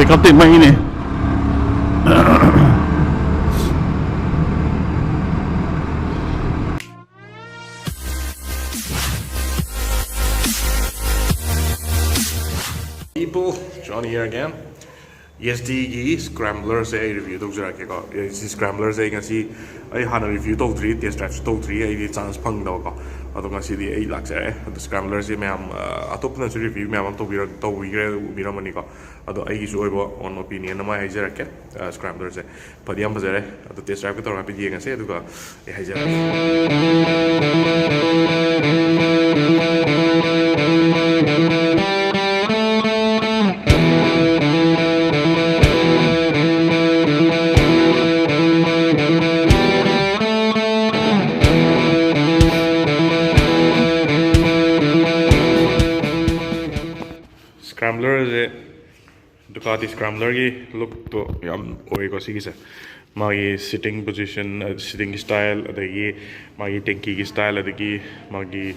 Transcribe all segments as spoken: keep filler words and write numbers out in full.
Pickup ꯇꯤ ꯃꯩꯅꯦ꯫ People, Johnny here again. ESDꯒꯤ Scramblerꯁꯦ ꯑꯩ review ꯇꯧꯖꯔꯛꯀꯦꯀꯣ꯫ ꯁꯤ Scramblerꯁꯦ ꯑꯩ ꯉꯁꯤ ꯑꯩ ꯍꯥꯟꯅ review ꯇꯧꯗ꯭ꯔꯤ, test driveꯁꯨ ꯇꯧꯗ꯭ꯔꯤ, ꯑꯩꯗꯤ chance ꯐꯪꯗꯕꯀꯣ꯫ ꯑꯗꯣ ꯉꯁꯤꯗꯤ ꯑꯩ ꯂꯥꯛꯆꯔꯦ꯫ ꯑꯗꯣ Scramblerꯁꯦ ꯃꯌꯥꯝ ꯑ, ꯑꯇꯣꯞꯄꯅꯁꯨ review ꯃꯌꯥꯝ ꯑꯃ ꯇꯧꯕꯤꯔ ꯇꯧꯕꯤꯈ꯭ꯔꯦ, ꯎꯕꯤꯔꯝꯃꯅꯤꯀꯣ꯫ ꯑꯗꯣ ꯑꯩꯒꯤꯁꯨ ꯑꯣꯏꯕ own opinion ꯑꯃ ꯍꯥꯏꯖꯔꯛꯀꯦ꯫ ꯑ, Scramblerꯁꯦ ꯐꯗꯤ ꯌꯥꯝ ꯐꯖꯔꯦ꯫ ꯑꯗꯣ test driveꯀ ꯇꯧꯔꯒ ꯍꯥꯏꯐꯦꯠ ꯌꯦꯡꯉꯁꯦ, ꯑꯗꯨꯒ ꯑꯩ ꯍꯥꯏꯖꯔꯛꯀꯦ꯫ Scramblerꯁꯦ, Ducati Scramblerꯒꯤ lookꯇꯣ ꯌꯥꯝ ꯑꯣꯏꯀꯣ ꯁꯤꯒꯤꯁꯦ꯫ ꯃꯥꯒꯤ sitting position, sitting style, ꯑꯗꯒꯤ ꯃꯥꯒꯤ tankyꯒꯤ style, ꯑꯗꯒꯤ ꯃꯥꯒꯤ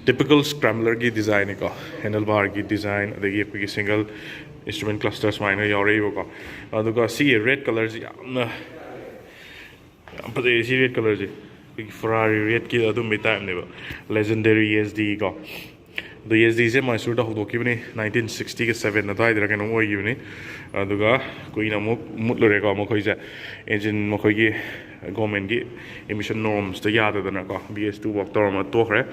typical Scramblerꯒꯤ designꯅꯤꯀꯣ꯫ Handlebarꯒꯤ design, ꯑꯗꯒꯤ ꯑꯩꯈꯣꯏꯒꯤ single instrument cluster ꯁꯨꯃꯥꯏꯅ ꯌꯥꯎꯔꯛꯏꯕꯀꯣ꯫ ꯑꯗꯨꯒ ꯁꯤꯒꯤ red colourꯁꯤ ꯌꯥꯝꯅ ꯌꯥꯝ ꯐꯖꯩ ꯁꯤ red colourꯁꯦ꯫ ꯑꯩꯈꯣꯏꯒꯤ Ferrari redꯀꯤ ꯑꯗꯨꯝꯕꯩ typeꯅꯦꯕ꯫ Legendary ESD ꯀꯣ꯫ ꯑꯗꯣ ESDꯁꯦ ꯃꯥꯏꯁꯨꯔꯗ ꯍꯧꯗꯣꯛꯈꯤꯕꯅꯤ, nineteen sixtyꯒ seven ꯑꯗꯨꯋꯥꯏꯗꯔ ꯀꯩꯅꯣꯝ ꯑꯣꯏꯈꯤꯕꯅꯤ꯫ ꯑꯗꯨꯒ ꯀꯨꯏꯅ ꯑꯃꯨꯛ ꯃꯨꯠꯂꯨꯔꯦꯀꯣ ꯃꯈꯣꯏꯁꯦ꯫ Engine ꯃꯈꯣꯏꯒꯤ governmentꯀꯤ emission normsꯇ ꯌꯥꯗꯗꯅꯀꯣ, BS two ꯐꯥꯎ ꯇꯧꯔꯝꯃ ꯇꯣꯛꯈ꯭ꯔꯦ꯫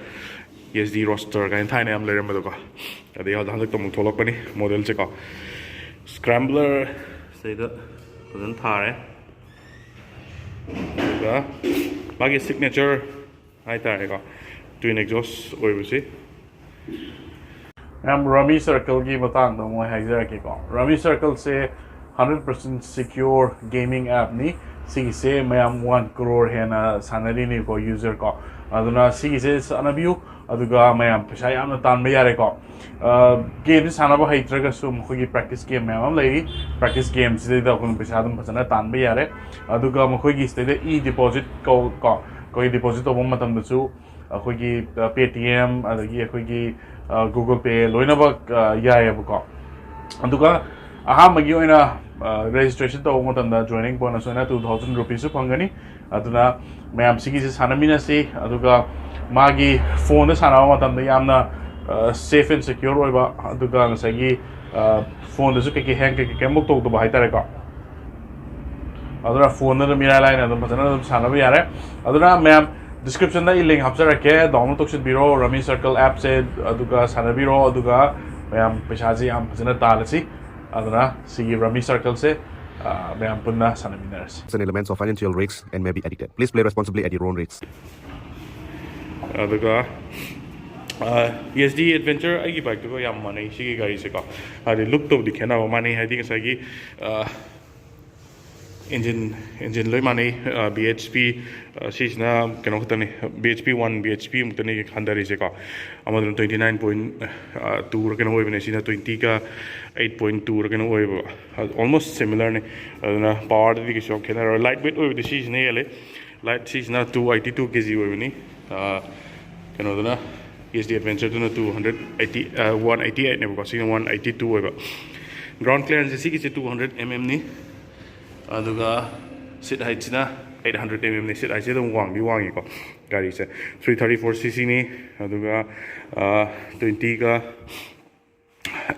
ESD Roadster ꯀꯥꯏꯅ ꯊꯥꯏꯅ ꯌꯥꯝ ꯂꯩꯔꯝꯕꯗꯣꯀꯣ꯫ ꯑꯗꯩ ꯍꯟꯗꯛ ꯍꯟꯗꯛꯇ ꯑꯃꯨꯛ ꯊꯣꯛꯂꯛꯄꯅꯤ modelꯁꯦꯀꯣ꯫ Scrambler ꯁꯤꯗꯩꯗ ꯐꯖꯅ ꯊꯥꯔꯦ꯫ ꯑꯗꯨꯒ ꯃꯥꯒꯤ signature ꯍꯥꯏꯇꯥꯔꯦꯀꯣ, twin exhaust ꯑꯣꯏꯕꯁꯤ꯫ ꯃꯌꯥꯝ, Rummy Circleꯒꯤ ꯃꯇꯥꯡꯗ ꯑꯃꯨꯛ ꯑꯩ ꯍꯥꯏꯖꯔꯛꯀꯦꯀꯣ꯫ Rummy Circleꯁꯦ hundred percent secure gaming appꯅꯤ꯫ ꯁꯤꯒꯤꯁꯦ ꯃꯌꯥꯝ one crore ꯍꯦꯟꯅ ꯁꯥꯟꯅꯔꯤꯅꯤꯀꯣ, user ꯀꯣ꯫ ꯑꯗꯨꯅ ꯁꯤꯒꯤꯁꯦ ꯁꯥꯟꯅꯕꯤꯌꯨ, ꯑꯗꯨꯒ ꯃꯌꯥꯝ ꯄꯩꯁꯥ ꯌꯥꯝꯅ ꯇꯥꯟꯕ ꯌꯥꯔꯦꯀꯣ꯫ ꯑ, gameꯁꯦ ꯁꯥꯟꯅꯕ ꯍꯩꯇ꯭ꯔꯒꯁꯨ ꯃꯈꯣꯏꯒꯤ practice game ꯃꯌꯥꯝ ꯑꯃ ꯂꯩꯔꯤ꯫ Practice gameꯁꯤꯗꯩꯗ ꯑꯩꯈꯣꯏꯅ ꯄꯩꯁꯥ ꯑꯗꯨꯝ ꯐꯖꯅ ꯇꯥꯟꯕ ꯌꯥꯔꯦ꯫ ꯑꯗꯨꯒ ꯃꯈꯣꯏꯒꯤ ꯁꯤꯗꯩꯗ e-deposit ꯀꯧ-, ꯀꯣ, ꯑꯩꯈꯣꯏ deposit ꯇꯧꯕ ꯃꯇꯝꯗꯁꯨ ꯑꯩꯈꯣꯏꯒꯤ, ꯑ, Paytm, ꯑꯗꯒꯤ ꯑꯩꯈꯣꯏꯒꯤ, ꯑ, Google Pay ꯂꯣꯏꯅꯃꯛ, ꯑ, ꯌꯥꯏꯌꯦꯕꯀꯣ꯫ ꯑꯗꯨꯒ ꯑꯍꯥꯟꯕꯒꯤ ꯑꯣꯏꯅ ꯔꯦꯖꯤꯁꯇ꯭ꯔꯦꯁꯟ ꯇꯧꯕ ꯃꯇꯝꯗ ꯖꯣꯏꯅꯤꯡ ꯕꯣꯅꯁ ꯑꯣꯏꯅ ꯇꯨ ꯊꯥꯎꯖꯟ ꯔꯨꯄꯤꯁꯁꯨ ꯐꯪꯒꯅꯤ꯫ ꯑꯗꯨꯅ ꯃꯌꯥꯝ ꯁꯤꯒꯤꯁꯦ ꯁꯥꯟꯅꯃꯤꯟꯅꯁꯤ꯫ ꯑꯗꯨꯒ ꯃꯥꯒꯤ ꯐꯣꯟꯗ ꯁꯥꯟꯅꯕ ꯃꯇꯝꯗ ꯌꯥꯝꯅ ꯁꯦꯐ ꯑꯦꯟ ꯁꯦꯀ꯭ꯌꯣꯔ ꯑꯣꯏꯕ, ꯑꯗꯨꯒ ꯉꯁꯥꯏꯒꯤ ꯐꯣꯟꯗꯁꯨ ꯀꯩꯀꯩ ꯍꯦꯡ ꯀꯩꯀꯩ ꯀꯩꯝꯐꯥꯎ ꯇꯧꯗꯕ ꯍꯥꯏꯇꯥꯔꯦꯀꯣ꯫ ꯑꯗꯨꯅ ꯐꯣꯟꯗ ꯑꯗꯨꯝ ꯏꯔꯥꯏ ꯂꯥꯏꯅ ꯑꯗꯨꯝ ꯐꯖꯅ ꯑꯗꯨꯝ ꯁꯥꯟꯅꯕ ꯌꯥꯔꯦ꯫ ꯑꯗꯨꯅ ꯃꯌꯥꯝ, ꯗꯤꯁꯀ꯭ꯔꯤꯞꯁꯟꯗ ꯑꯩ ꯂꯤꯡ ꯍꯥꯞꯆꯔꯛꯀꯦ, ꯗꯥꯎꯟꯂꯣꯗ ꯇꯧꯁꯤꯟꯕꯤꯔꯣ ꯔꯃꯤ ꯁꯔꯀꯜ ꯑꯦꯞꯁꯦ, ꯑꯗꯨꯒ ꯁꯥꯟꯅꯕꯤꯔꯣ꯫ ꯑꯗꯨꯒ ꯃꯌꯥꯝ ꯄꯩꯁꯥꯁꯦ ꯌꯥꯝ ꯐꯖꯅ ꯇꯥꯜꯂꯁꯤ꯫ ꯑꯗꯨꯅ ꯁꯤꯒꯤ ꯔꯃꯤ ꯁꯔꯀꯜꯁꯦ, ꯑ, ꯃꯌꯥꯝ ꯄꯨꯟꯅ ꯁꯥꯟꯅꯃꯤꯟꯅꯔꯁꯤ꯫ An element of financial risks and may be addictive. Please play responsibly at your own risk. ꯑꯗꯨꯒ ꯏ ꯑꯦꯁ ꯗꯤ ꯑꯦꯗꯚꯦꯟꯆꯔ ꯑꯩꯒꯤ ꯕꯥꯏꯛꯇꯨꯒ ꯌꯥꯝ ꯃꯥꯟꯅꯩ ꯁꯤꯒꯤ ꯒꯥꯔꯤꯁꯦꯀꯣ꯫ ꯍꯥꯏꯗꯤ ꯂꯨꯛꯇꯕꯨꯗꯤ ꯈꯦꯠꯅꯕ ꯃꯥꯟꯅꯩ, ꯍꯥꯏꯗꯤ ꯉꯁꯥꯏꯒꯤ, ꯑ, ꯏꯟꯖꯤꯟ, ꯏꯟꯖꯤꯟ ꯂꯣꯏ ꯃꯥꯟꯅꯩ꯫ ꯕꯤ ꯑꯩꯆ ꯄꯤ, ꯁꯤꯁꯤꯅ ꯀꯩꯅꯣ ꯈꯛꯇꯅꯤ, B H P one B H P ꯃꯨꯛꯇꯅꯤ ꯍꯟꯊꯔꯤꯁꯦꯀꯣ꯫ ꯑꯃꯗꯨꯅ ꯇ꯭ꯋꯦꯟꯇꯤ ꯅꯥꯏꯟ ꯄꯣꯏꯟ ꯇꯨꯔ ꯀꯩꯅꯣ ꯑꯣꯏꯕꯅꯦ, ꯁꯤꯅ ꯇ꯭ꯋꯦꯟꯇꯤꯒ ꯑꯩꯠ ꯄꯣꯏꯟ ꯇꯨꯔ ꯀꯩꯅꯣ ꯑꯣꯏꯕ, ꯑꯣꯜꯃꯣꯁ ꯁꯤꯃꯤꯂꯔꯅꯤ꯫ ꯑꯗꯨꯅ ꯄꯋꯥꯔꯗꯗꯤ ꯀꯩꯁꯨ ꯌꯥꯝ ꯈꯦꯠꯅꯔꯣꯏ꯫ ꯂꯥꯏꯠ ꯋꯦꯠ ꯑꯣꯏꯕꯗꯤ ꯁꯤꯁꯤꯅ ꯍꯦꯜꯂꯦ꯫ ꯂꯥꯏꯠ ꯁꯤꯁꯤꯅ two eighty two K G ꯑꯣꯏꯕꯅꯤ꯫ ꯑ, ꯀꯩꯅꯣꯗꯨꯅ, ꯏ ꯑꯦꯁ ꯗꯤ ꯑꯦꯗꯚꯦꯟꯆꯔꯗꯨꯅ two hundred eighty, one eighty ꯑꯩꯠꯅꯦꯕꯀꯣ, ꯁꯤꯅ ꯋꯥꯟ ꯑꯩꯠꯇꯤ ꯇꯨ ꯑꯣꯏꯕ꯫ ꯒ꯭ꯔꯥꯎꯟ ꯀ꯭ꯂꯤꯌꯥꯔꯦꯟꯁꯁꯦ ꯁꯤꯒꯤꯁꯦ ꯇꯨ ꯍꯟꯗ꯭ꯔꯦꯠ ꯑꯦꯝ ꯑꯦꯝꯅꯤ꯫ ꯑꯗꯨꯒ ꯁꯤꯠ ꯍꯥꯏꯠꯁꯤꯅ ꯑꯩꯠ ꯍꯟꯗ꯭ꯔꯦꯠ ꯑꯦꯝ ꯑꯦꯝꯅꯤ꯫ ꯁꯤꯠ ꯍꯥꯏꯠꯁꯦ ꯑꯗꯨꯝ ꯋꯥꯡꯗꯤ ꯋꯥꯡꯉꯤꯀꯣ ꯒꯥꯔꯤꯁꯦ꯫ ꯊ꯭ꯔꯤ ꯊꯥꯔꯇꯤ ꯐꯣꯔ ꯁꯤ ꯁꯤꯅꯤ꯫ ꯑꯗꯨꯒ ꯇ꯭ꯋꯦꯟꯇꯤꯒ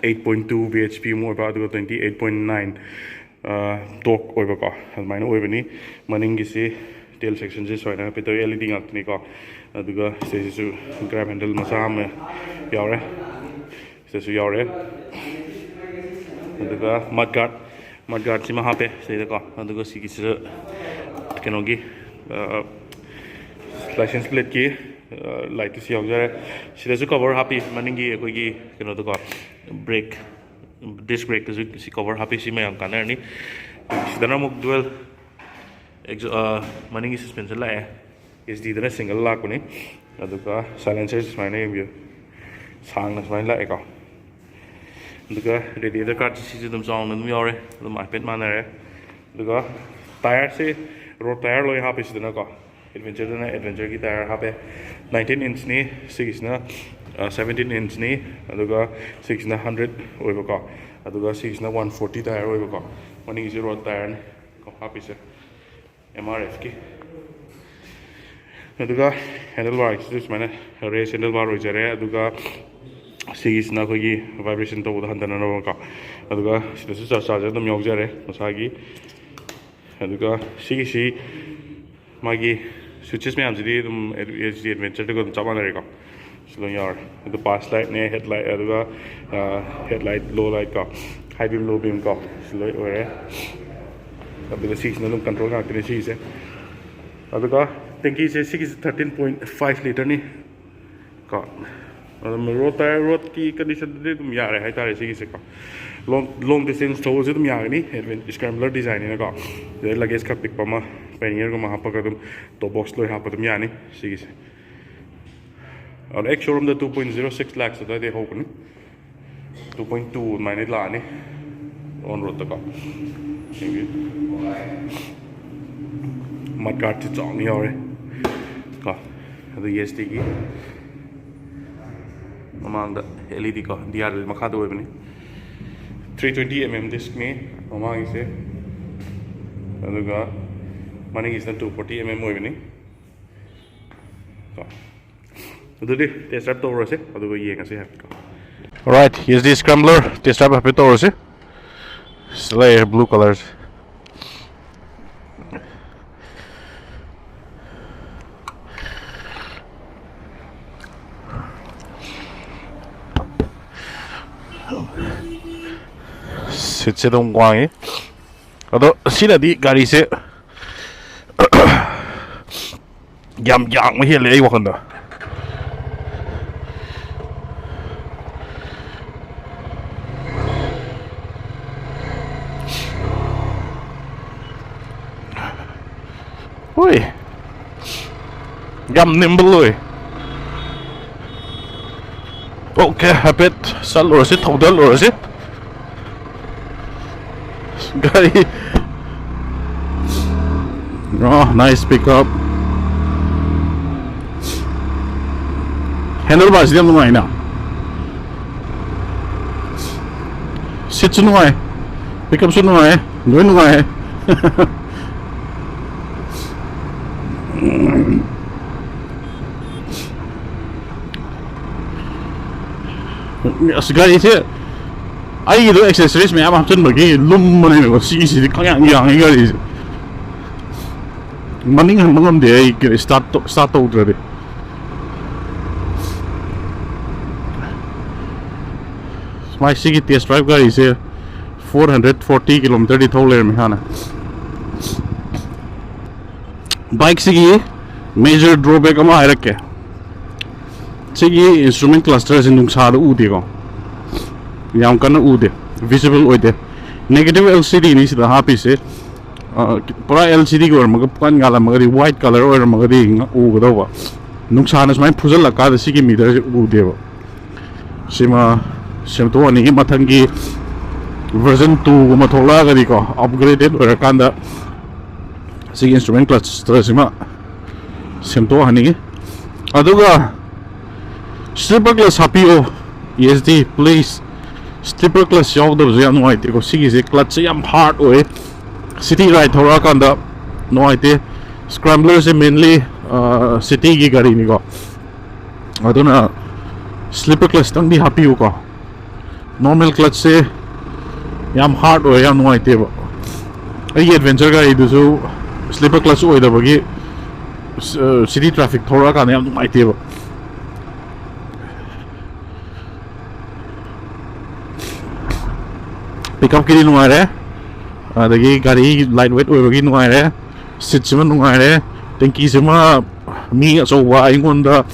eight point two B H P ꯑꯃ ꯑꯣꯏꯕ, ꯑꯗꯨꯒ ꯇ꯭ꯋꯦꯟꯇꯤ ꯑꯩꯠ ꯄꯣꯏꯟ ꯅꯥꯏꯟ ꯇꯣꯛ ꯑꯣꯏꯕꯀꯣ, ꯑꯗꯨꯃꯥꯏꯅ ꯑꯣꯏꯕꯅꯤ꯫ ꯃꯅꯤꯡꯒꯤꯁꯤ ꯇꯦꯜ ꯁꯦꯛꯁꯟꯁꯤ ꯁꯨꯃꯥꯏꯅ ꯍꯥꯏꯐꯦꯠ ꯇꯧꯏ, ꯑꯦꯜ ꯏ ꯗꯤ ꯉꯥꯛꯇꯅꯤꯀꯣ꯫ ꯑꯗꯨꯒ ꯁꯤꯗꯩꯁꯤꯁꯨ ꯒ꯭ꯔꯦꯞ ꯍꯦꯟꯗꯜ ꯃꯆꯥ ꯑꯃ ꯌꯥꯎꯔꯦ, ꯁꯤꯗꯁꯨ ꯌꯥꯎꯔꯦ꯫ ꯑꯗꯨꯒ ꯃꯠ ꯒꯥꯔꯗ, ꯃꯠ ꯒꯥꯔꯗꯁꯤꯃ ꯍꯥꯞꯄꯦ ꯁꯤꯗꯩꯗꯀꯣ꯫ ꯑꯗꯨꯒ ꯁꯤꯒꯤꯁꯤꯗ ꯀꯩꯅꯣꯒꯤ, ꯂꯥꯏꯁꯦꯟꯁ ꯄ꯭ꯂꯦꯠꯀꯤ ꯂꯥꯏꯠꯇꯨꯁꯨ ꯌꯥꯎꯖꯔꯦ꯫ ꯁꯤꯗꯁꯨ ꯀꯣꯕꯔ ꯍꯥꯞꯄꯤ, ꯃꯅꯤꯡꯒꯤ ꯑꯩꯈꯣꯏꯒꯤ ꯀꯩꯅꯣꯗꯀꯣ, ꯕ꯭ꯔꯦꯛ, ꯗꯤꯁ ꯕ꯭ꯔꯦꯛꯇꯁꯨ ꯁꯤ ꯀꯣꯕꯔ ꯍꯥꯞꯄꯤ, ꯁꯤꯃ ꯌꯥꯝ ꯀꯥꯟꯅꯔꯅꯤ꯫ ꯁꯤꯗꯅ ꯑꯃꯨꯛ ꯗꯨꯋꯦꯜ ꯑꯦꯛꯖꯣ-, ꯑ, ꯃꯅꯤꯡꯒꯤ ꯁꯁꯄꯦꯟꯁꯟ ꯂꯥꯛꯑꯦ꯫ ꯑꯦꯁ ꯗꯤꯗꯅ ꯁꯤꯡꯒꯜ ꯂꯥꯛꯄꯅꯤ꯫ ꯑꯗꯨꯒ ꯁꯥꯏꯂꯦꯟꯁꯔꯁꯤ ꯁꯨꯃꯥꯏꯅ ꯌꯦꯡꯕꯤꯌꯨ, ꯁꯥꯡꯅ ꯁꯨꯃꯥꯏꯅ ꯂꯥꯛꯑꯦꯀꯣ꯫ ꯑꯗꯨꯒ ꯔꯦꯗꯤꯌꯦꯇꯔ ꯀꯥꯔꯠꯁꯤ ꯁꯤꯁꯨ ꯑꯗꯨꯝ ꯆꯥꯎꯅ ꯑꯗꯨꯝ ꯌꯥꯎꯔꯦ, ꯑꯗꯨꯝ ꯍꯥꯏꯐꯦꯠ ꯃꯥꯟꯅꯔꯦ꯫ ꯑꯗꯨꯒ ꯇꯥꯌꯔꯁꯤ ꯔꯣꯗ ꯇꯥꯌꯔ ꯂꯣꯏ ꯍꯥꯞꯄꯤ ꯁꯤꯗꯅꯀꯣ꯫ ꯑꯦꯗꯚꯦꯟꯆꯔꯗꯅ ꯑꯦꯗꯚꯦꯟꯆꯔꯒꯤ ꯇꯥꯌꯔ ꯍꯥꯞꯄꯦ, ꯅꯥꯏꯟꯇꯤꯟ ꯏꯟꯆꯅꯤ, ꯁꯤꯒꯤꯁꯤꯅ ꯁꯕꯦꯟꯇꯤꯟ ꯏꯟꯆꯅꯤ, ꯑꯗꯨꯒ ꯁꯤꯒꯤꯁꯤꯅ ꯍꯟꯗ꯭ꯔꯦꯠ ꯑꯣꯏꯕꯀꯣ꯫ ꯑꯗꯨꯒ ꯁꯤꯒꯤꯁꯤꯅ ꯋꯥꯟ ꯐꯣꯔꯇꯤ ꯇꯥꯌꯔ ꯑꯣꯏꯕꯀꯣ, ꯃꯅꯤꯡꯒꯤꯁꯤ ꯔꯣꯠ ꯇꯥꯌꯔꯅꯤ ꯀꯣ ꯍꯥꯞꯄꯤꯁꯦ, ꯑꯦꯝ ꯑꯥꯔ ꯑꯦꯐꯀꯤ꯫ ꯑꯗꯨꯒ ꯍꯦꯟꯗꯜ ꯕꯥꯔꯒꯤꯁꯤꯁꯨ ꯁꯨꯃꯥꯏꯅ ꯔꯦꯁ ꯍꯦꯟꯗꯜ ꯕꯥꯔ ꯑꯣꯏꯖꯔꯦ꯫ ꯑꯗꯨꯒ ꯁꯤꯒꯤꯁꯤꯅ ꯑꯩꯈꯣꯏꯒꯤ ꯚꯥꯏꯕ꯭ꯔꯦꯁꯟ ꯇꯧꯕꯗ ꯍꯟꯊꯅꯅꯕꯀꯣ꯫ ꯑꯗꯨꯒ ꯁꯤꯗꯁꯨ ꯆꯥꯔꯖꯔ ꯑꯗꯨꯝ ꯌꯥꯎꯖꯔꯦ ꯃꯁꯥꯒꯤ꯫ ꯑꯗꯨꯒ ꯁꯤꯒꯤꯁꯤ ꯃꯥꯒꯤ ꯁ꯭ꯋꯤꯆꯦꯁ ꯃꯌꯥꯝꯁꯤꯗꯤ ꯑꯗꯨꯝ ꯑꯦꯆ ꯗꯤ ꯑꯦꯗꯚꯦꯟꯆꯔꯗꯨꯒ ꯑꯗꯨꯝ ꯆꯞ ꯃꯥꯟꯅꯔꯦꯀꯣ꯫ ꯁꯤ ꯂꯣꯏ ꯌꯥꯎꯔꯦ꯫ ꯑꯗꯨ ꯄꯥꯁ ꯂꯥꯏꯠꯅꯦ, ꯍꯦꯠ ꯂꯥꯏꯠ, ꯑꯗꯨꯒ ꯍꯦꯠ ꯂꯥꯏꯠ, ꯂꯣ ꯂꯥꯏꯠ ꯀꯣ, ꯍꯥꯏ ꯕꯤꯝ, ꯂꯣ ꯕꯤꯝ ꯀꯣ, ꯁꯤ ꯂꯣꯏ ꯑꯣꯏꯔꯦ꯫ ꯑꯗꯨꯒ ꯁꯤꯒꯤꯁꯤꯅ ꯑꯗꯨꯝ ꯀꯟꯇ꯭ꯔꯣꯜ ꯉꯥꯛꯇꯅꯦ ꯁꯤꯒꯤꯁꯦ꯫ ꯑꯗꯨꯒ ꯇꯦꯡꯀꯤꯁꯦ ꯁꯤꯒꯤꯁꯦ ꯊꯥꯔꯇꯤꯟ ꯄꯣꯏꯟ ꯐꯥꯏꯚ ꯂꯤꯇꯔꯅꯤ ꯀꯣ꯫ ꯑꯗꯨꯝ ꯔꯣꯠ ꯇꯥꯌꯔ, ꯔꯣꯠꯀꯤ ꯀꯟꯗꯤꯁꯟꯗꯨꯗꯤ ꯑꯗꯨꯝ ꯌꯥꯔꯦ ꯍꯥꯏꯇꯥꯔꯦ ꯁꯤꯒꯤꯁꯦꯀꯣ꯫ ꯂꯣꯡ, ꯂꯣꯡ ꯗꯤꯁꯇꯦꯟꯁ ꯊꯧꯕꯁꯨ ꯑꯗꯨꯝ ꯌꯥꯒꯅꯤ, ꯑꯦꯗꯚꯦꯟ-, ꯁ꯭ꯀ꯭ꯔꯦꯝꯕꯂꯔ ꯗꯤꯖꯥꯏꯟꯅꯤꯅꯀꯣ꯫ ꯁꯤꯗ ꯂꯒꯦꯖ ꯈꯔ ꯄꯤꯛꯄ ꯑꯃ, ꯄꯦꯅꯤꯌꯔꯒꯨꯝꯕ ꯍꯥꯞꯄꯒ ꯑꯗꯨꯝ ꯇꯣꯞ ꯕꯣꯛꯁ ꯂꯣꯏ ꯍꯥꯞꯄ ꯑꯗꯨꯝ ꯌꯥꯅꯤ ꯁꯤꯒꯤꯁꯦ꯫ ꯑꯗꯣ ꯑꯦꯛꯁ ꯁꯣꯔꯨꯝꯗ two point zero six lakhs ꯑꯗꯨꯋꯥꯏꯗꯩ ꯍꯧꯕꯅꯤ꯫ ꯇꯨ ꯄꯣꯏꯟ ꯇꯨ ꯑꯗꯨꯃꯥꯏꯅ ꯂꯥꯛꯑꯅꯤ ꯑꯣꯟ ꯔꯣꯠꯇꯀꯣ꯫ ꯌꯦꯡꯕꯤꯌꯨ꯫ ꯃꯠ ꯒꯥꯔꯗꯁꯤ ꯆꯥꯎꯅ ꯌꯥꯎꯔꯦ ꯀꯣ꯫ ꯑꯗꯨ ꯌꯦꯁ ꯇꯤꯒꯤ ꯃꯃꯥꯡꯗ ꯑꯦꯜ ꯏ ꯗꯤ ꯀꯣ, ꯗꯤ ꯑꯥꯔ ꯑꯦꯜ ꯃꯈꯥꯗ ꯑꯣꯏꯕꯅꯤ꯫ ꯊ꯭ꯔꯤ ꯇ꯭ꯋꯦꯟꯇꯤ ꯑꯦꯝ ꯑꯦꯝ ꯗꯤꯁꯛꯅꯤ ꯃꯃꯥꯡꯒꯤꯁꯦ꯫ ꯑꯗꯨꯒ ꯃꯅꯤꯡꯒꯤꯁꯤꯅ ꯇꯨ ꯐꯣꯔꯇꯤ ꯑꯦꯝ ꯑꯦꯝ ꯑꯣꯏꯕꯅꯤ ꯀꯣ꯫ ꯑꯗꯨꯗꯤ ꯇꯦꯁ ꯗ꯭ꯔꯥꯏꯚ ꯇꯧꯔꯁꯦ, ꯑꯗꯨꯒ ꯌꯦꯡꯉꯁꯦ ꯍꯥꯏꯐꯦꯠꯀꯣ꯫ Right, S D scrambler test drive ꯍꯥꯏꯐꯦꯠ ꯇꯧꯔꯁꯦ꯫ ꯁꯤ ꯂꯩꯔꯦ ꯕ꯭ꯂꯨ ꯀꯂꯔꯁꯦ꯫ ꯁꯤꯠꯁꯦ ꯑꯗꯨꯝ ꯋꯥꯡꯉꯤ꯫ ꯑꯗꯣ ꯁꯤꯅꯗꯤ ꯒꯥꯔꯤꯁꯦ ꯌꯥꯝ ꯌꯥꯡꯕ ꯍꯦꯜꯂꯦ ꯑꯩ ꯋꯥꯈꯜꯗ꯫ ꯍꯣꯏ, ꯌꯥꯝ ꯅꯤꯝꯕꯜ ꯑꯣꯏ꯫ ꯑꯣꯀꯦ, ꯍꯥꯏꯐꯦꯠ ꯆꯠꯂꯨꯔꯁꯤ, ꯊꯧꯗꯜꯂꯨꯔꯁꯤ꯫ ꯒꯥꯔꯤ꯫ ꯑꯣ, ꯅꯥꯏꯁ ꯄꯤꯛ ꯑꯞ꯫ ꯍꯦꯟꯗꯜ ꯕꯥꯔꯁꯤꯗꯤ ꯌꯥꯝ ꯅꯨꯡꯉꯥꯏꯅ꯫ ꯁꯤ ꯁꯨ ꯅꯨꯡꯉꯥꯏ, ꯄꯤꯛ ꯑꯞꯁꯨ ꯅꯨꯡꯉꯥꯏ, ꯂꯣꯏ ꯅꯨꯡꯉꯥꯏ꯫ ꯑꯁ, ꯒꯥꯔꯤꯁꯦ ꯑꯩꯒꯤꯗꯣ ꯑꯦꯛꯁꯦꯁꯔꯤꯁ ꯃꯌꯥꯝ ꯍꯥꯞꯆꯤꯟꯕꯒꯤ ꯂꯨꯝꯕꯅꯦꯕꯀꯣ꯫ ꯁꯤꯒꯤꯁꯤꯗꯤ ꯈꯪꯌꯥꯡ ꯌꯥꯡꯉꯤ ꯒꯥꯔꯤꯁꯦ꯫ ꯃꯅꯤꯡ ꯍꯟꯕ ꯉꯝꯗꯦ ꯑꯩ ꯁ꯭ꯇꯥꯔꯠ ꯁ꯭ꯇꯥꯔꯠ ꯇꯧꯗ꯭ꯔꯗꯤ꯫ ꯃꯥꯏ ꯁꯤꯒꯤ ꯇꯦꯁ ꯗ꯭ꯔꯥꯏꯚ ꯒꯥꯔꯤꯁꯦ four hundred forty kilometerꯗꯤ ꯊꯧ ꯂꯩꯔꯝꯃꯦ ꯍꯥꯟꯅ꯫ ꯕꯥꯏꯛꯁꯤꯒꯤ ꯃꯦꯖꯔ ꯗ꯭ꯔꯣꯕꯦꯛ ꯑꯃ ꯍꯥꯏꯔꯛꯀꯦ꯫ ꯁꯤꯒꯤ ꯏꯟꯁꯇ꯭ꯔꯨꯃꯦꯟ ꯀ꯭ꯂꯁꯇꯔꯁꯦ ꯅꯨꯡꯁꯥꯗ ꯎꯗꯦꯀꯣ, ꯌꯥꯝ ꯀꯟꯅ ꯎꯗꯦ, ꯚꯤꯖꯤꯕꯜ ꯑꯣꯏꯗꯦ꯫ ꯅꯦꯒꯦꯇꯤꯚ ꯑꯦꯜ ꯁꯤ ꯗꯤꯅꯤ ꯁꯤꯗ ꯍꯥꯞꯄꯤꯁꯦ꯫ ꯑ, ꯄꯨꯔꯥ ꯑꯦꯜ ꯁꯤ ꯗꯤꯒꯤ ꯑꯣꯏꯔꯝꯃꯒ ꯄꯨꯡꯉꯥꯟ ꯉꯥꯜꯂꯝꯃꯒꯗꯤ, ꯋꯥꯏꯠ ꯀꯂꯔ ꯑꯣꯏꯔꯝꯃꯒꯗꯤ ꯉ-, ꯎꯒꯗꯧꯕ꯫ ꯅꯨꯡꯁꯥꯅ ꯁꯨꯃꯥꯏꯅ ꯐꯨꯖꯜꯂꯀꯥꯟꯗ ꯁꯤꯒꯤ ꯃꯤꯇꯔꯁꯦ ꯎꯗꯦꯕ꯫ ꯁꯤꯃ ꯁꯦꯝꯗꯣꯛꯑꯅꯤ꯫ ꯃꯊꯪꯒꯤ ꯚꯔꯖꯟ ꯇꯨꯒꯨꯝꯕ ꯊꯣꯛꯂꯛꯑꯒꯗꯤꯀꯣ, ꯑꯞꯒ꯭ꯔꯦꯗꯦꯠ ꯑꯣꯏꯔꯀꯥꯟꯗ ꯁꯤꯒꯤ ꯏꯟꯁꯇ꯭ꯔꯨꯃꯦꯟ ꯀ꯭ꯂꯁꯇꯔꯁꯤꯃ ꯁꯦꯝꯗꯣꯛꯍꯟꯅꯤꯡꯉꯤ꯫ ꯑꯗꯨꯒ ꯁ꯭ꯂꯤꯄꯔ ꯀ꯭ꯂꯁ ꯍꯥꯞꯄꯤꯌꯣ, E S D, please. Sleeper class ꯌꯥꯎꯗꯕꯁꯦ ꯌꯥꯝ ꯅꯨꯡꯉꯥꯏꯇꯦꯀꯣ꯫ ꯁꯤꯒꯤꯁꯦ ꯀ꯭ꯂꯠꯁꯁꯦ ꯌꯥꯝ ꯍꯥꯔꯗ ꯑꯣꯏ꯫ ꯁꯤꯇꯤ ꯔꯥꯏꯗ ꯊꯧꯔꯛꯑꯀꯥꯟꯗ ꯅꯨꯡꯉꯥꯏꯇꯦ꯫ ꯁ꯭ꯀ꯭ꯔꯦꯝꯕꯂꯔꯁꯦ ꯃꯦꯟꯂꯤ ꯁꯤꯇꯤꯒꯤ ꯒꯥꯔꯤꯅꯤꯀꯣ, ꯑꯗꯨꯅ ꯁ꯭ꯂꯤꯄꯔ ꯀ꯭ꯂꯁꯇꯪꯗꯤ ꯍꯥꯞꯄꯤꯌꯨꯀꯣ꯫ ꯅꯣꯔꯃꯦꯜ ꯀ꯭ꯂꯠꯁꯦ ꯌꯥꯝ ꯍꯥꯔꯗ ꯑꯣꯏ, ꯌꯥꯝ ꯅꯨꯡꯉꯥꯏꯇꯦꯕ꯫ ꯑꯩꯒꯤ ꯑꯦꯗꯚꯦꯟꯆꯔ ꯒꯥꯔꯤꯗꯨꯁꯨ ꯁ꯭ꯂꯤꯄꯔ ꯀ꯭ꯂꯠꯁ ꯑꯣꯏꯗꯕꯒꯤ ꯁꯤꯇꯤ ꯇ꯭ꯔꯥꯐꯤꯛ ꯊꯧꯔꯛꯑꯀꯥꯟꯗ ꯌꯥꯝ ꯅꯨꯡꯉꯥꯏꯇꯦꯕ꯫ ꯄꯤꯛ ꯑꯞꯀꯤꯗꯤ ꯅꯨꯡꯉꯥꯏꯔꯦ, ꯑꯗꯒꯤ ꯒꯥꯔꯤ ꯂꯥꯏꯠ ꯋꯦꯠ ꯑꯣꯏꯕꯒꯤ ꯅꯨꯡꯉꯥꯏꯔꯦ, ꯁꯤꯠꯁꯤꯃ ꯅꯨꯡꯉꯥꯏꯔꯦ, ꯇꯦꯡꯀꯤꯁꯤꯃ ꯃꯤ ꯑꯆꯧꯕ ꯑꯩꯉꯣꯟꯗ,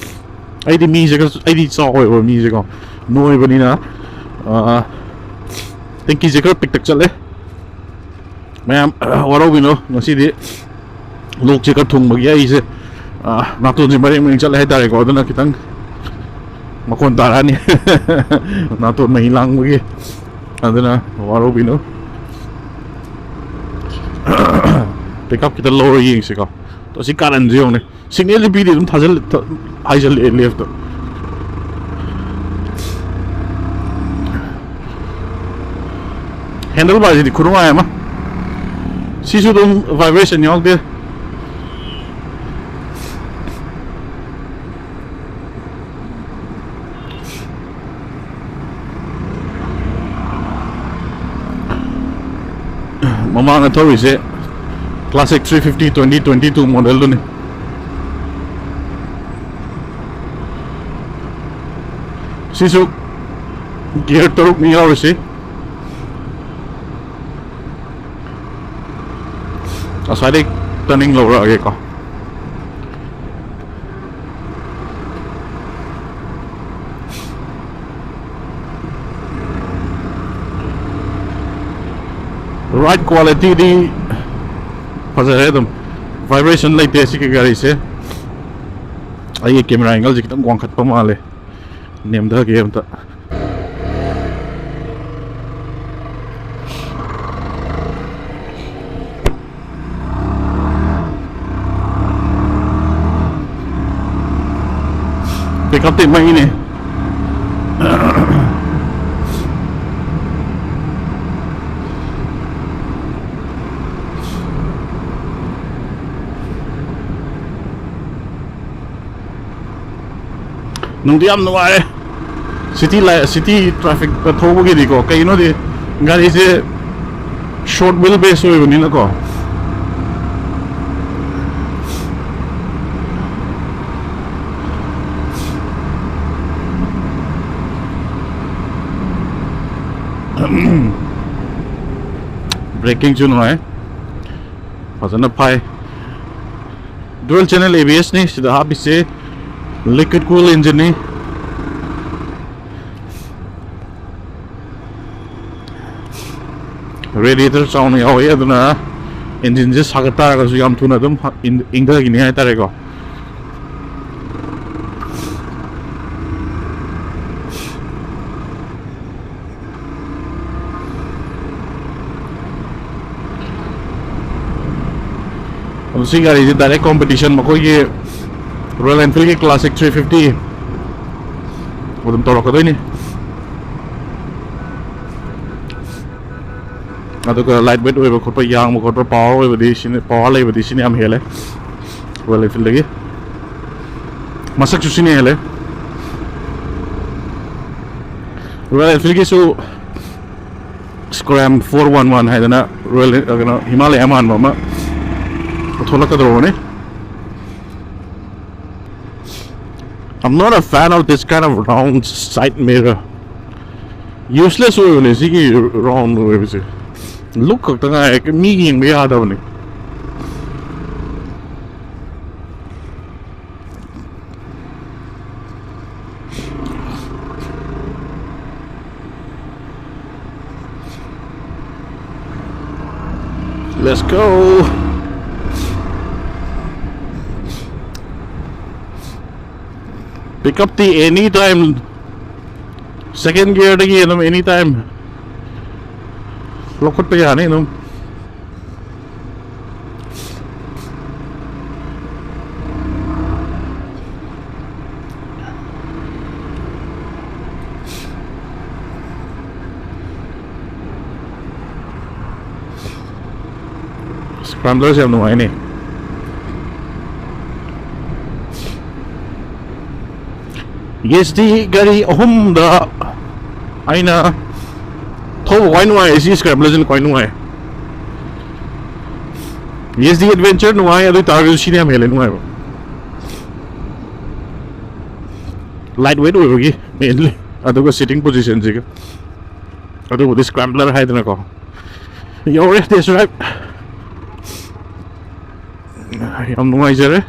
ꯑꯩꯗꯤ ꯃꯤꯁꯦ ꯈꯔ, ꯑꯩꯗꯤ ꯆꯥꯎꯋꯦꯕ ꯃꯤꯁꯦꯀꯣ, ꯅꯣꯏꯕꯅꯤꯅ, ꯑ, ꯇꯦꯡꯀꯤꯁꯦ ꯈꯔ ꯄꯤꯛꯇꯛ ꯆꯠꯂꯦ꯫ ꯃꯌꯥꯝ, ꯑ, ꯋꯥꯔꯧꯕꯤꯅꯣ, ꯉꯁꯤꯗꯤ ꯂꯣꯛꯁꯦ ꯈꯔ ꯊꯨꯡꯕꯒꯤ ꯑꯩꯁꯦ, ꯑ, ꯅꯥꯇꯣꯟꯁꯦ ꯃꯔꯦꯡ ꯃꯔꯦꯡ ꯆꯠꯂꯦ ꯍꯥꯏꯇꯥꯔꯦꯀꯣ꯫ ꯑꯗꯨꯅ ꯈꯤꯇꯪ ꯃꯈꯣꯟ ꯇꯥꯔꯛꯑꯅꯤ꯫ ꯅꯥꯇꯣꯟ ꯃꯍꯤ ꯂꯥꯡꯕꯒꯤ꯫ ꯑꯗꯨꯅ ꯋꯥꯔꯧꯕꯤꯅꯨ꯫ ꯄꯤꯛ ꯑꯞ ꯈꯤꯇꯪ ꯂꯧꯔ ꯌꯦꯡꯁꯤꯀꯣ꯫ ꯑꯁꯤ ꯀꯥꯔꯟꯁꯦ ꯌꯦꯡꯉꯨꯅꯦ꯫ ꯁꯤꯒꯅꯦꯜꯁꯦ ꯄꯤꯗꯦ, ꯑꯗꯨꯝ ꯊꯥꯖꯤꯜ-, ꯊ-, ꯍꯥꯏꯖꯜꯂꯛꯑꯦ ꯂꯦꯐꯇ꯫ Handlebar ꯁꯤꯗꯤ ꯈꯨꯅꯨꯡꯉꯥꯏ ꯑꯃ꯫ ꯁꯤꯁꯨ ꯑꯗꯨꯝ vibration ꯌꯥꯎꯗꯦ꯫ ꯃꯃꯥꯡꯗ ꯊꯧꯔꯤꯁꯦ Classic three fifty twenty twenty two model ꯗꯨꯅꯤ꯫ ꯁꯤꯁꯨ gear ꯇꯔꯨꯛꯅꯤ ꯌꯥꯎꯔꯤꯁꯤ꯫ ꯑꯁ꯭ꯋꯥꯏꯗꯩ turning ꯂꯧꯔꯛꯑꯒꯦꯀꯣ꯫ Ride quality ꯗꯤ ꯐꯖꯔꯦ ꯑꯗꯨꯝ꯫ Vibration ꯂꯩꯇꯦ ꯁꯤꯒꯤ ꯒꯥꯔꯤꯁꯦ꯫ ꯑꯩꯒꯤ camera angle ꯁꯦ ꯈꯤꯇꯪ ꯋꯥꯡꯈꯠꯄ ꯃꯥꯜꯂꯦ꯫ ꯅꯦꯝꯊꯒꯦ ꯑꯝꯇ꯫ Pickup ꯇꯤ ꯃꯩꯅꯦ꯫ ꯅꯨꯡꯗꯤ ꯌꯥꯝ ꯅꯨꯡꯉꯥꯏꯔꯦ꯫ City ꯂꯥꯏ-, city traffic ꯇ ꯊꯧꯕꯒꯤꯗꯤꯀꯣ, ꯀꯩꯒꯤꯅꯣꯗꯤ ꯒꯥꯔꯤꯁꯦ short wheel base ꯑꯣꯏꯕꯅꯤꯅꯀꯣ꯫ Braking ꯁꯨ ꯅꯨꯡꯉꯥꯏ, ꯐꯖꯅ ꯐꯥꯏ꯫ Dual channel A B S ꯅꯤ ꯁꯤꯗ ꯍꯥꯞꯄꯤꯁꯦ, liquid cool engine ꯅꯤ꯫ Radiator ꯆꯥꯎꯅ ꯌꯥꯎꯋꯦ, ꯑꯗꯨꯅ engine ꯁꯦ ꯁꯥꯒꯠ ꯇꯥꯔꯒꯁꯨ ꯌꯥꯝ ꯊꯨꯅ ꯑꯗꯨꯝ ꯏꯪ-, ꯏꯪꯊꯈꯤꯅꯤ ꯍꯥꯏꯇꯥꯔꯦꯀꯣ꯫ ꯑꯗꯣ ꯁꯤ ꯒꯥꯔꯤꯁꯦ direct competition ꯃꯈꯣꯏꯒꯤ Royal Enfield ꯀꯤ Classic three fifty ꯑꯗꯨꯝ ꯇꯧꯔꯛꯀꯗꯣꯏꯅꯤ꯫ ꯑꯗꯨꯒ ꯂꯥꯏꯠ ꯋꯦꯠ ꯑꯣꯏꯕ ꯈꯣꯠꯄ, ꯌꯥꯡꯕ ꯈꯣꯠꯄ, ꯄꯥꯋꯔ ꯑꯣꯏꯕꯗꯤ ꯁꯤꯅ, ꯄꯥꯋꯔ ꯂꯩꯕꯗꯤ ꯁꯤꯅ ꯌꯥꯝ ꯍꯦꯜꯂꯦ ꯔꯣꯌꯦꯜ ꯑꯦꯟꯐꯤꯜꯗꯒꯤ꯫ ꯃꯁꯛꯁꯨ ꯁꯤꯅ ꯍꯦꯜꯂꯦ꯫ ꯔꯣꯌꯦꯜ ꯑꯦꯟꯐꯤꯜꯒꯤꯁꯨ ꯁ꯭ꯀ꯭ꯔꯥꯝ ꯐꯣꯔ ꯋꯥꯟ ꯋꯥꯟ ꯍꯥꯏꯗꯅ ꯔꯣꯌꯦꯜ, ꯀꯩꯅꯣ, ꯍꯤꯃꯥꯂꯌꯥ ꯃꯥꯟꯕ ꯑꯃ ꯊꯣꯛꯂꯛꯀꯗꯧꯔꯕꯅꯤ꯫ I'm not a fan of this kind of round side mirror. Useless ꯑꯣꯏꯕꯅꯦ ꯁꯤꯒꯤ ꯔꯥꯎꯟ ꯑꯣꯏꯕꯁꯦ꯫ ꯂꯨꯛ ꯈꯛꯇ ꯉꯥꯏꯔꯦ, ꯃꯤ ꯌꯦꯡꯕ ꯌꯥꯗꯕꯅꯦ꯫ Let's go. Pick up the anytime. Second gearꯗꯒꯤ ꯑꯗꯨꯝ anytime ꯂꯧꯈꯠꯄ ꯌꯥꯅꯤ ꯑꯗꯨꯝ꯫ ꯁ꯭ꯀ꯭ꯔꯥꯝꯕ꯭ꯂꯔꯁꯦ ꯌꯥꯝ ꯅꯨꯡꯉꯥꯏꯅꯦ꯫ ꯌꯦꯁ ꯗꯤ ꯒꯥꯔꯤ ꯑꯍꯨꯝꯗ ꯑꯩꯅ ꯊꯧꯕ ꯈ꯭ꯋꯥꯏ ꯅꯨꯡꯉꯥꯏ, ꯁꯤ ꯁ꯭ꯀ꯭ꯔꯦꯝꯕ꯭ꯂꯔꯁꯤꯅ ꯈ꯭ꯋꯥꯏ ꯅꯨꯡꯉꯥꯏ꯫ ꯌꯦꯁ ꯗꯤ ꯑꯦꯗꯚꯦꯟꯆꯔ ꯅꯨꯡꯉꯥꯏ, ꯑꯗꯨ ꯑꯣꯏ ꯇꯥꯔꯒꯁꯨ ꯁꯤꯅ ꯌꯥꯝ ꯍꯦꯜꯂꯦ ꯅꯨꯡꯉꯥꯏꯕ꯫ ꯂꯥꯏꯠ ꯋꯦꯠ ꯑꯣꯏꯕꯒꯤ ꯃꯦꯟꯂꯤ, ꯑꯗꯨꯒ ꯁꯤꯇꯤꯡ ꯄꯣꯖꯤꯁꯟꯁꯤꯒ꯫ ꯑꯗꯨꯕꯨꯗꯤ ꯁ꯭ꯀ꯭ꯔꯦꯝꯕ꯭ꯂꯔ ꯍꯥꯏꯗꯅꯀꯣ꯫ ꯌꯧꯔꯦ ꯇꯦꯁ ꯗ꯭ꯔꯥꯏꯚ꯫ ꯌꯥꯝ ꯅꯨꯡꯉꯥꯏꯖꯔꯦ꯫